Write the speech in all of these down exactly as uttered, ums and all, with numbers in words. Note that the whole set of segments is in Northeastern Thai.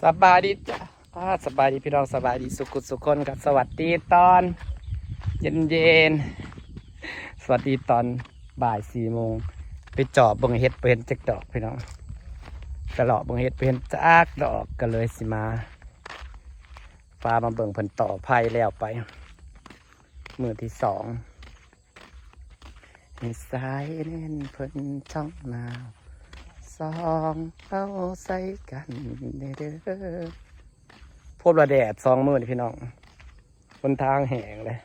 สบายดีจ้ะ อ่า สบายดีพี่น้อง สบายดีสุขุสุขคนครับ สวัสดีตอนเย็นๆ สวัสดีตอนบ่ายสี่โมง ไปจอบเบิ่งเห็ดบ่เห็นจักดอกพี่น้อง ไปเลาะเบิ่งเห็ดบ่เห็นจักดอก ก็เลยสิมา พามาเบิ่งเพิ่นต่อไผ่แล้วไป มื้อที่สอง ให้สายเน้นเพิ่นจ้องหนาว สองเอาใส่กันเด้อ พบละแดดสองมื้อนี่พี่น้อง หนทางแห้งเลย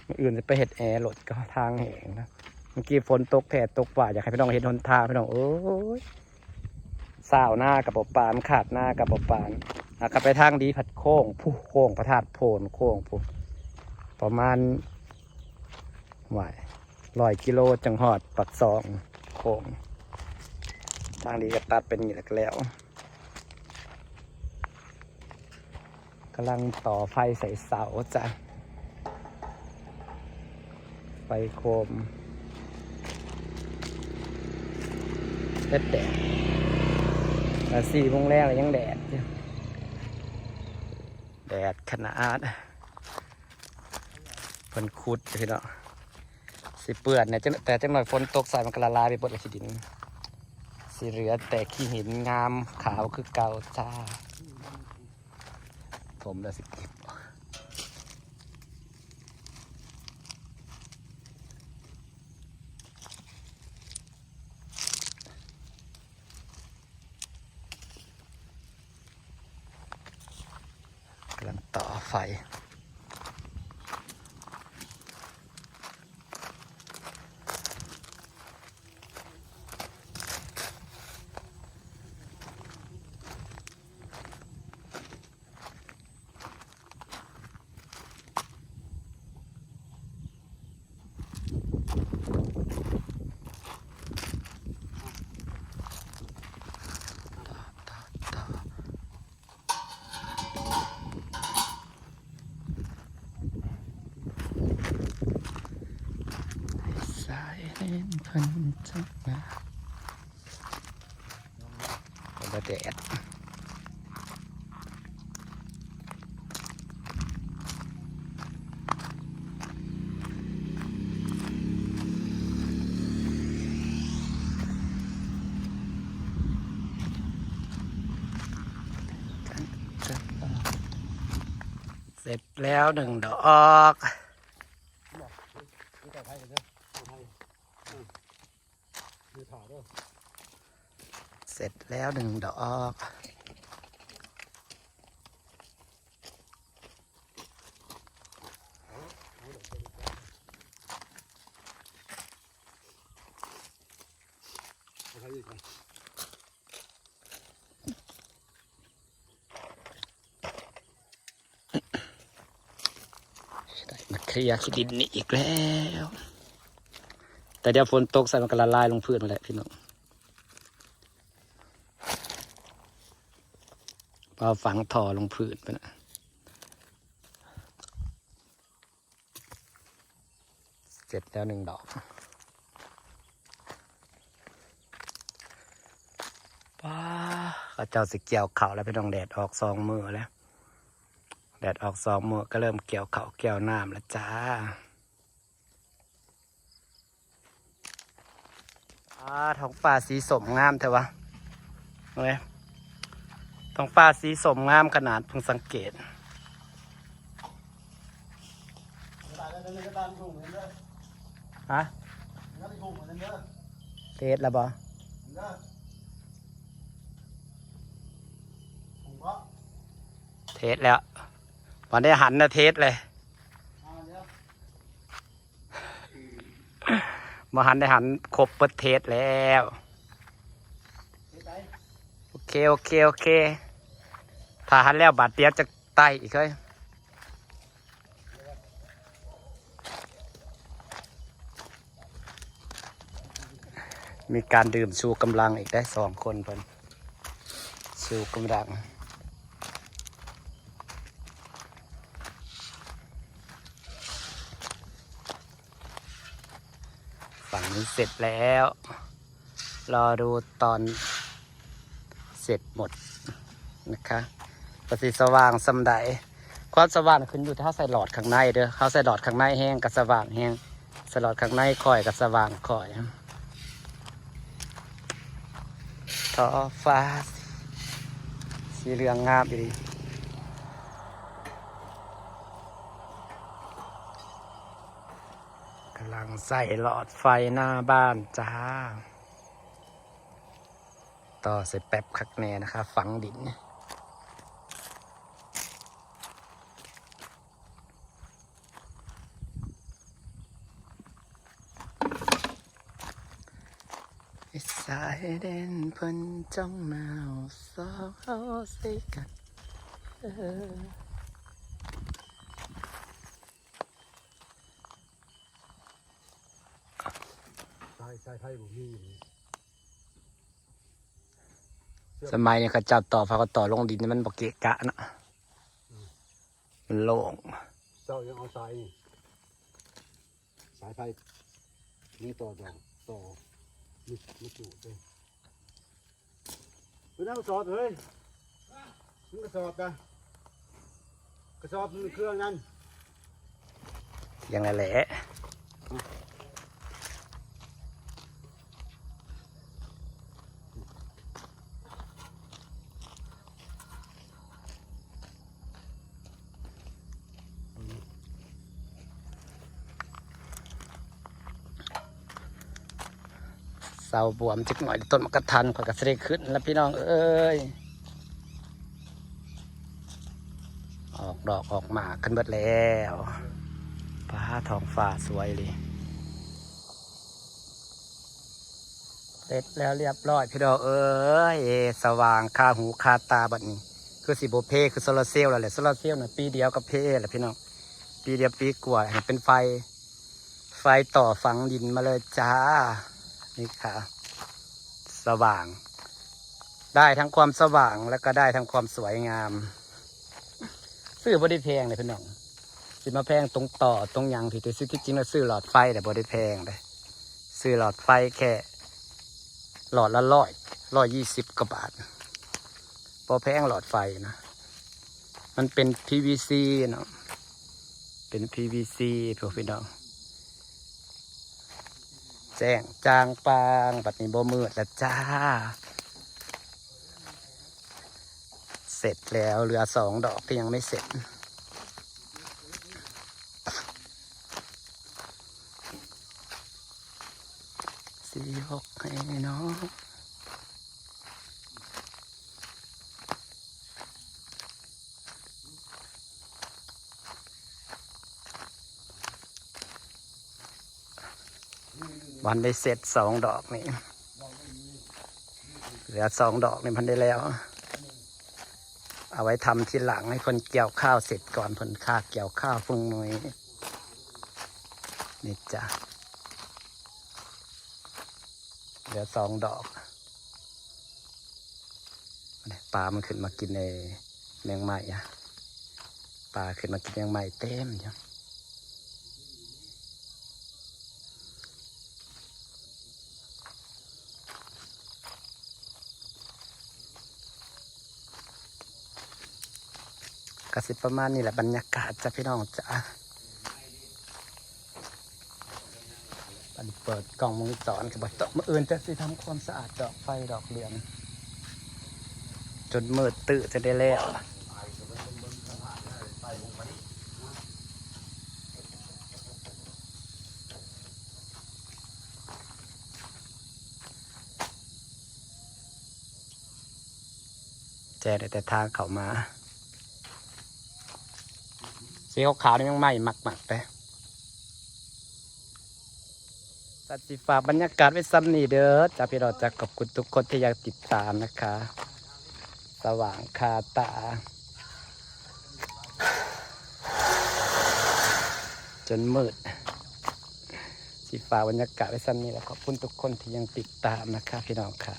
มื้ออื่นจะไปเฮ็ดแอร์รถก็ทางแห้งนะ เมื่อกี้ฝนตกแท้ตกว่า อยากให้พี่น้องเห็นหนทางพี่น้อง โอ้ย ซาวหน้ากับบ่ปาน ขาดหน้ากับบ่ปาน อ่ะ ก็ไปทางดีผัดโค้ง ผู้โค้งพระธาตุโพน โค้งผู้ ประมาณ ไหว ร้อยกิโลจังฮอดปากซอง โค้ง ทางดีก็ตัดเป็นอย่างนี้แล้วก็แล้ว กำลังต่อไฟใส่เสาจ้ะ ไฟโคม แดดแดด แต่สี่โมงแรกแล้วยังแดดอยู่ แดดขนาด เพิ่นขุดอยู่พี่น้อง สิเปื้อนเนี่ย จัก แต่จักหน่อยฝนตกใส่มันก็ละลายไปเบิดละขี้ดิน สิเหลือแต่ขี้หินงามขาวคือเก่าจ้า ผมละสิเก็บ กำลังต่อไฟ สายเล่นพันจักนะ แล้วก็แดด เสร็จแล้วหนึ่งดอก เสร็จแล้วหนึ่งดอก ได้มาเคลียร์ขี้ดินนี่อีกแล้ว แต่เดี๋ยวฝนตกใส่มันก็ละลายลงพื้นมาแหละพี่น้อง พอฝังท่อลงพื้นไปนะ เสร็จแล้วหนึ่งดอก ป้า เขาเจ้าสิเกี่ยวข้าวแล้วพี่น้อง แดดออกสองมื้อแล้ว แดดออกสองมื้อก็เริ่มเกี่ยวข้าวเกี่ยวน้ำแล้วจ้า อ่า ท้องฟ้าสีส้มงามแท้วะ เฮ้ย ท้องฟ้าสีส้มงามขนาด เพิ่งสังเกต ฮะ เทสแล้วบ่ เทสแล้ว วันได้หันนะเทสเลย มาหันได้หันครบเปิดเทสแล้ว โอเค โอเค โอเค ถ้าหันแล้วบาดเดียวจะไต่อีกเฮ้ย มีการดื่มชูกำลังอีกได้สองคนเพิ่น ชูกำลัง ฝั่งนี้เสร็จแล้ว รอดูตอนเสร็จหมด นะคะ ก็สิสว่างส่ำใด ความสว่างขึ้นอยู่ที่เฮาใส่หลอดข้างในเด้อ เฮาใส่หลอดข้างในแฮงก็สว่างแฮง ใส่หลอดข้างในค่อยก็สว่างค่อย ท้องฟ้า สีเหลืองงามอีหลี กำลังใส่หลอดไฟหน้าบ้านจ้า ต่อใส่แป๊บคักแน่นะคะ ฝังดิน สายเด่นเพิ่นจ้องหนาวสองเอาใส่กัน เออ สาย สายไฟบ่มี สมัยนี้เขาเจ้าต่อไฟเขาต่อลงดินนี่มันบ่เกะกะเนาะ มันโล่ง เจ้ายังเอาสายนี่ สายไฟนี่ต่อดอก ต่อ นี่มาจูดเลย ไปนั่งสอบเลย มึงกระสอบนะ กระสอบมันเครื่องนั้น เสียงอะไรแหละ เสาบวมจักหน่อย ต้นมะกะทันข้อยก็สิได้ขึ้นแล้วพี่น้องเอ้ย ออกดอกออกหมากขึ้นเบิดแล้ว ฟ้าท้องฟ้าสวยเลย เสร็จแล้วเรียบร้อยพี่น้องเอ้ย สว่างคาหูคาตาบัดนี้ คือสิบ่เพ คือโซลาร์เซลล์แล้วแหละ โซลาร์เซลล์น่ะปีเดียวก็เพแล้วพี่น้อง ปีเดียวปีกว่า ให้เป็นไฟ ไฟต่อฝังดินมาเลยจ้า นี่ค่ะ สว่าง ได้ทั้งความสว่างแล้วก็ได้ทั้งความสวยงาม ซื้อบ่ได้แพงเลยพี่น้อง สิมาแพงตรงต่อตรงหยังที่ ที่ซื้อ ที่จริงแล้วซื้อหลอดไฟแต่บ่ได้แพงเลย ซื้อหลอดไฟแค่หลอดละร้อย ร้อยยี่สิบกว่าบาท บ่แพงหลอดไฟนะ มันเป็น พีวีซี เนาะ เป็น พีวีซี พวกพี่น้อง แจ้งจางปาง บัดนี้บ่มืดแล้วจ้า เสร็จแล้ว เหลือสองดอกที่ยังไม่เสร็จ สีหกให้เนาะ วันได้เสร็จสองดอกนี่ เหลือสองดอกนี่มันได้แล้ว เอาไว้ทำทีหลังให้คนเกี่ยวข้าวเสร็จก่อน เพิ่นค่าเกี่ยวข้าวพรุ่งนี้ นี่จ้ะ เหลือสองดอก ปลามันขึ้นมากินในแมงไม้อะ ปลาขึ้นมากินแมงไม้เต็มอยู่ ก็สิประมาณนี้แหละบรรยากาศจ้ะพี่น้องจ้ะ บัดนี้เปิดกล้องวงจรก็บ่ตก มื้ออื่นจะสิทำความสะอาดดอกไฟดอกเรือง จนมืดตื้อจะได้แล้ว แจ้งได้แต่ทางเข้ามา สีขาวๆนี่ยังใหม่มากๆเลย สัตว์สีฟ้าบรรยากาศไว้ซ้ำนี่เด้อจ้าพี่น้องจ้า ขอบคุณทุกคนที่ยังติดตามนะคะ สว่างคาตา จนมืด สีฟ้าบรรยากาศไว้ซ้ำนี่แหละ ขอบคุณทุกคนที่ยังติดตามนะคะพี่น้องค่ะ